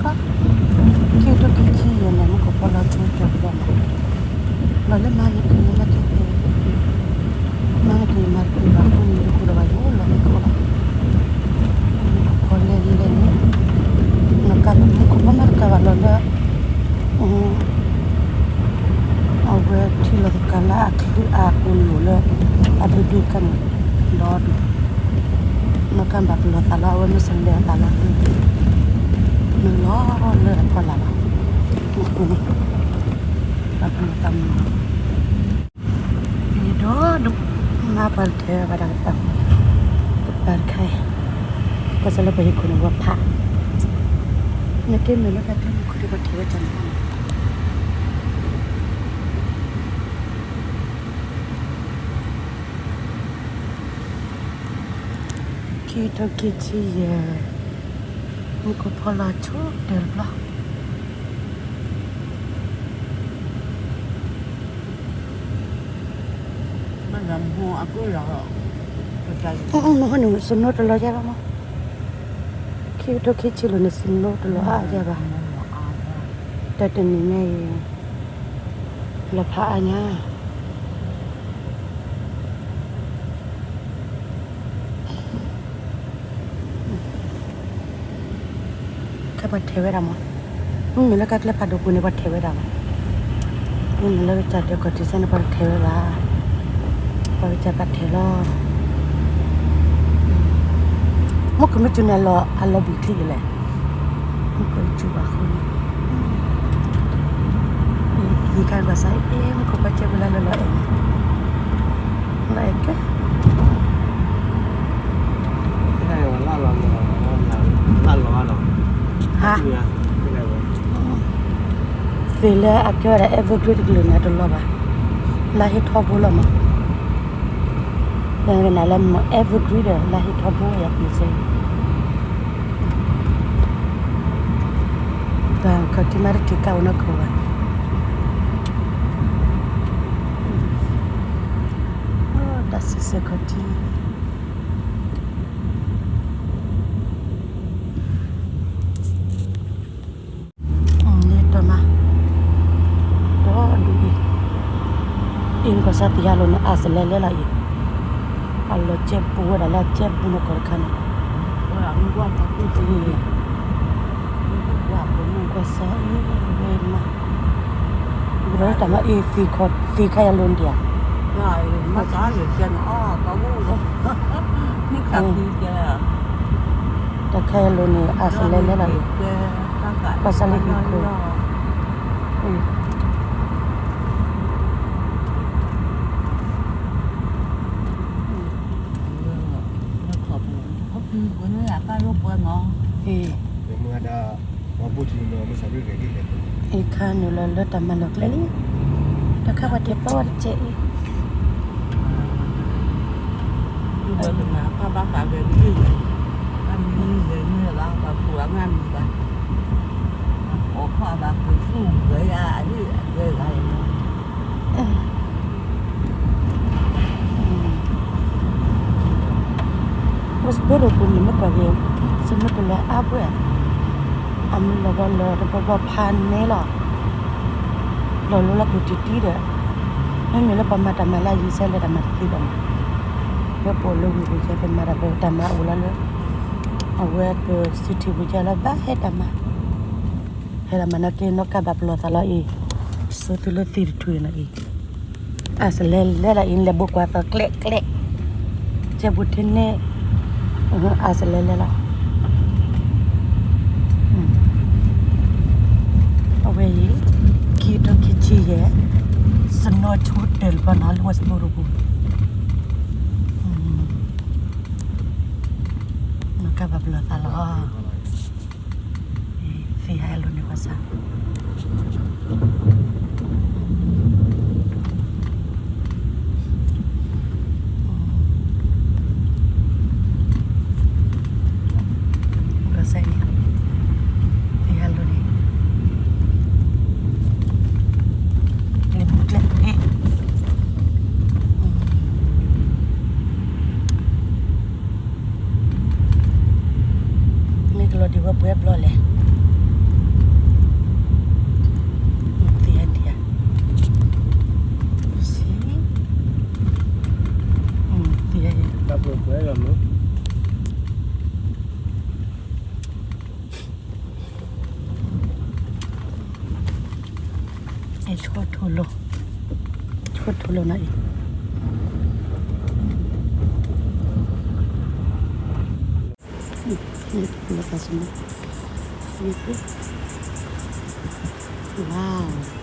ခံကထိခံဆံယဲၢ်န့ၣ် မူခိၣ်ဖီလီၤဆိတၢၢ်တဘျီမး, လီၤလၢမၤန့ၢ်က့ၤန့ၣ် မၤက့ၤသ့, မၤန့ၢ်က့ၤမၤတပ့ၤဘၣ်အဃိန့ၣ် ယဃုဒီးဘၣ်ယအိၣ်လီၤမ့ၢ်ကအိၣ်လီၤ, မူခိၣ်ဖီလဲၤလဲၤန့ၣ်, မူခိၣ်ဖီမၤတကးဘၣ်လီၤလၢ အဝဲထံၣ်လီၤသကၤလၢအချံအကိလိာ်လၢ အဒုဒုခါန့ၣ် ဒီဒူၣ်, မ့ၢ်ကဘၣ်ပလီၢ်သးလီၤ အဝဲမ့ၢ်စလဲၤအသးလီၤ, မ့ၢ်လီၤလၢအဖီလာ်လီၤ, မ့ၢ်ဃိန့ၣ် ဘၣ်ပလီၢ်သးမုာ်လီၤ, ဒီဒူၣ်, မ့ၢ်ပှၤတထဲဝဲဘၣ်ဒၣ်ကပၤ, ကပၤတခါအံၤ, ကစၢ်လၢပှၤဟံၣ်ခိၣ်န့ၣ်ဝဲဖး, နက့မ့ၢ်လၢတၢ်ကျဲမုၢ်ခိၣ်ဒ်ပှၤထဲဝဲတၢ်န့ၣ် ခံကထိခံဆံယဲၢ်, မူခိၣ်ဖီလီၤဆိတၢၢ်တဘျီ, မဟိန့ၣ် snow တလီၤယါဘၣ်မး, ခံကထိခံဆံလိၤန့ၣ် snow တလီၤအါယါဘၣ်, တၢ်တနံၤညါအံၤ လီၤဖးအါညါ ခဲပှၤထဲးဝဲဒၣ်မး, မ့မ့ၢ်လၢကကျဲဖးဒိၣ်ပူၤန့ၣ် ပှၤထဲးဝဲဒၣ်မး, မ့မ့ၢ်လၢကစၢ်ဒၢးခီၣ်ထံးစဲန့ၣ် ပှၤတထဲးဝဲဘၣ်, ပှၤကစၢ်ပှၤထဲးလီၤ, မူခိၣ်မ့ၢ်စူၤန့ၣ် အလီၤဘှံးချံကလဲၣ်, မူခိၣ်စူၤဘၣ်အဃိန့ၣ် သံခါကွၢ်စးအံၤ မူခိၣ်ပှၤကဲဝဲလၢလီၤအဲၣ်န့ၣ်, လီၤအဲၣ်ကဲ, သ့ၣ်လၢအကဲဝဲဒၣ် evergreen တကလုာ်န့ၣ် တလီၤဘၣ်, လါဟ့ထီဘိလီၤမး, ယကနၣ်လၢ evergreen ဒီး လါဟ့ထီဘိယၤသ့ၣ်စဲ တၢ်ခီၣ်ထံးမးတထံးကးအိၣ်နီၢ်ခိၣ်ဘၣ်, တၢ်စံးဆၢခီၣ်ထံး န့ၣ်တမၤ, ဒီဒူၣ်အံၤ, အ့ၣ် ကွၢ်စးသ့ၣ်ဟးလိာ်န့ၣ် အါစလဲလဲလီၤအံၤ, အလီၤကဲပူၤဝဲဒၣ်လၢအကဲပူၤနီၢ်ကီၢ်တခါန့ၣ်, ကွၢ်စးအံၤ, ဝဲမး, ဘၣ်တၢ်မၤအ့ၣ်သ့ၣ်ခါယလိာ်န့ၣ်ဧါ, တၢ်ခါယလိာ်န့ၣ် အါစလဲလဲလီၤအံၤ, ကွၢ်စးလၢဟံၣ်ခိၣ်, အ့ၣ်, အ့ၣ်ခါနုာ်လီၤလၢတၢ်မၤလီၢ်ကျဲလံ, တၢ်ခါပှၤထဲးပျီဝဲတစဲးအံၤ, ဝဲစပီရိပူၤန့ၣ်မ့ၢ်ကွၢ်က့ၤ, စမ့ၢ်ကလီၤအါဘှဲၣ်, အမ့ၢ်လီၤဘီလီၤတဘီဘီဖးနဲလီၤ, လီၤလိလၢပူၤတံၢ်တံၢ်ဒီး, မ့မ့ၢ်လၢပမၤတၢ်မၤလၢအယံၤဆဲးလဲၤတၢ်မၤတသ့ဘၣ်မး, လၢပအိၣ်လၢဝ့ၢ်ပူၤယဲ ပမၤတၢ်ပတၢ်မၤအိၣ်လီၤလၢ, အဝဲပ city ပူၤယဲလၢဘၣ်ဟဲတၢ်မၤ, ဟဲတၢ်မၤနာ်က့နီၢ်ကါဘၣ်ပလီၢ်သးလီၤအံၤ, ဆိသုလၢသံတထူၣ်နီၤအံၤ အါစလဲလဲလီၤအံၤ လဲၤဘိးကွၢ်သီကျဲကျဲ, ကဲဘူးထံန့ၣ်, အါစလဲလဲလီၤ, အဝဲအံၤ, ခံကထိခံဆံယဲၢ်, စနီၤဆိတၢၢ်တဘျီနီၤလၢဝဲစပီရိပူၤ, နီၢ်ကါဘၣ်ပလီၢ်သးလီၤ. သ့ၣ်ဟဲလိာ်န့ၢ်ပှၤစၢ်, ပှၤစၢ်အံၤ, သ့ၣ်ဟဲလိာ်န့ၢ်, ကျဲဘူးကျဲဘူး, မ့ၢ်ကလီၤဒံးဝဲပှဲၤဘျီလဲၣ်, အဲ ဆီထိၣ်လိၤ, ဆီထိၣ်လိၤနီၤအံၤ, လၢပှၤစမ, wow.